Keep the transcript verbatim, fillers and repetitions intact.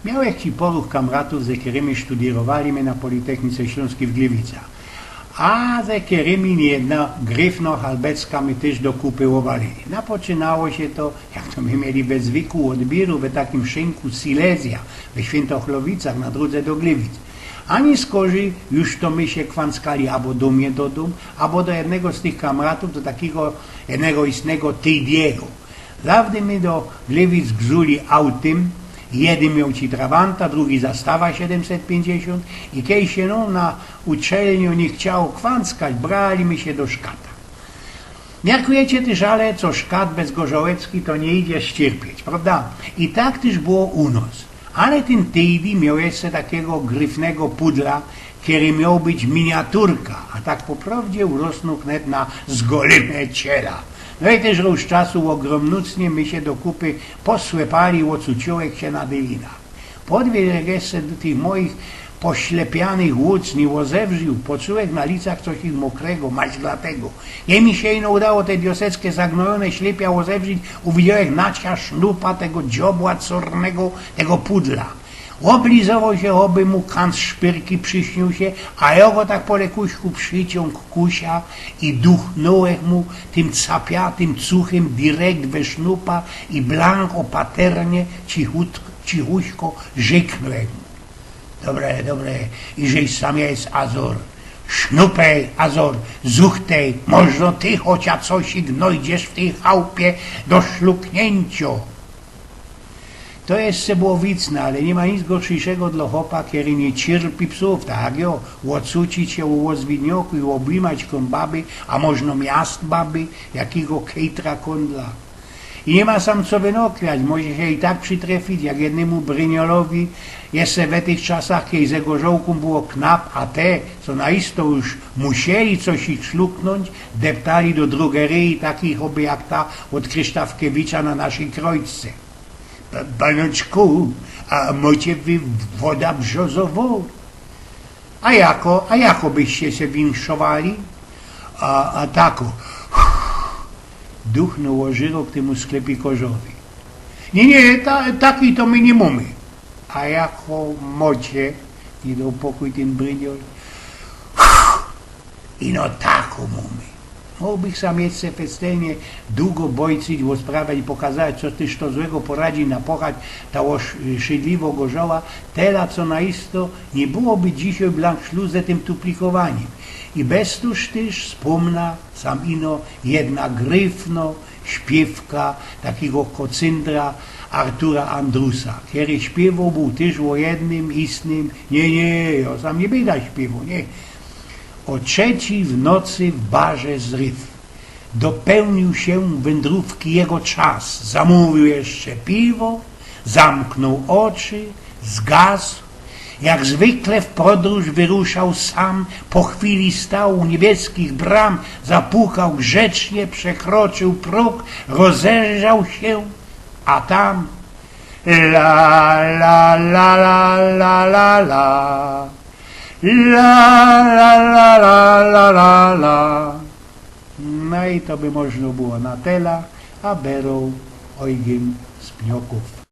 Miołech ci poruch kamratōw, ze kerymi sztudierowali my na Politechnice Ślōnskij w Gliwicach. A ze kerymi niyjedno gryfno halbecka my tyż do kupy ôbalili. Napoczynało sie to, jak to my mieli we zwyku ôdbiyru, we takim szynku Silesia, we Świyntochłowicach, na drōdze do Gliwic. Ani skorzij, już to my sie kwanckali abo do mie do dōm, abo do jednego z tych kamratōw, do takigo jednego istnego Tejdiego. Zawdy my do Gliwic gzuli autym, jedyn mioł ci Trabanta, drugi Zastawa siedymset piyńćdziesiōnt i kej sie nōm na uczelniu niy chciało kwanckać, brali my sie do szkata. Jak wiycie tyż, ale co szkat bez gorzołecki, to niy idzie ściyrpieć, prowda? I tak tyż było u nos. Ale tyn Tejdi mioł jeszcze takigo gryfnego pudla, kery mioł być miniaturka, a tak po prowdzie urosnōł wnet na zgolyne ciela. No i tyż rōz czasu ôgrōmnōcnie my sie do kupy posłepali, ôcuciyłech sie na dylinach. Podwiedzech jeszcze do tych moich poślepianych ôcz, niy ôzewrził, poczułech na licach coś ich mokrego, maźglatego. Niy mi sie ino udało te dioseckie zagnojōne ślepia ôzewrzić, uwidziołech Nacia Sznupa, tego dziobła cornego, tego pudla. Ôblizowoł sie, ôby mu kanc szpyrki przisniōł sie, a jo go tak po lekuśku prziciōng ku sia i duchnōłech mu tym capiatym cuchym direkt we sznupa i blank ôpaternie cichutko, cichuśko rzyknōłech mu: „Dobre, dobre, iżeś sam jest azor. Sznupej azor, zuchtej, możno ty chocia cosik nojdziesz w tyj chałpie do szlukniyncio”. To jeszcze było wicne, ale niy ma nic gorszyjszego dlo chopa, kery niy ciyrpi psōw, tak jo, ôcucić sie u ôzwidnioku i ôbijmać kōm baby, a możno miast baby, jakigo kejtra kōndla. I niy ma sam co wynokwiać, może sie i tak przitrefić, jak jednymu bryniolowi, jeszcze we tych czasach, kej ze gorzołkōm było knap, a te, co na isto już musieli cosik szluknōńć, deptali do drugeryji takich choby jak ta ôd Krysztafkiewicza na naszyj krojce. „Pa-, panoczku, a mocie wy woda brzozowõ?” „A jako, a jako byście sie winszowali?” „A, a tako”, duchnōł ôżyrok tymu sklepikorzowi. „Niy, niy, ta, takij to my niy mōmy”. „A jako mocie?” niy doł pokōj tyn bryniol. „Ino tako mōmy”. Mōgłbych sam jeszcze festelnie dugo bojcyć ô sprawia i pokazować, co tyż to złego poradzi napochać ta ôsz-, szydliwogo gorzoła, tela co na isto niy byłoby dzisiej blank szluze tym tuplikowaniyma. I bez tōż tyż spōmna sam ino jedna gryfno śpiywka takigo kocyndra Artura Andrusa, kery śpiywoł bōł tyż ô jednym istnym, niy, niy, jo sam niy byda śpiywoł, niy. Ô trzecij w nocy w barze zryw. Dopełniōł sie wandrōwki jego czas. Zamōwiōł jeszcze piwo, zamknōł ôczy, zgasł. Jak zwykle w podrōż wyruszał sam, po chwili stoł u niebieskich bram, zapukał grzecznie, przekroczył próg, rozerzał sie, a tam: „La, la, la, la, la, la, la. La, la, la, la, la, la, la.” No i to by możno było na tela, a beroł Eugyn z Pniokōw.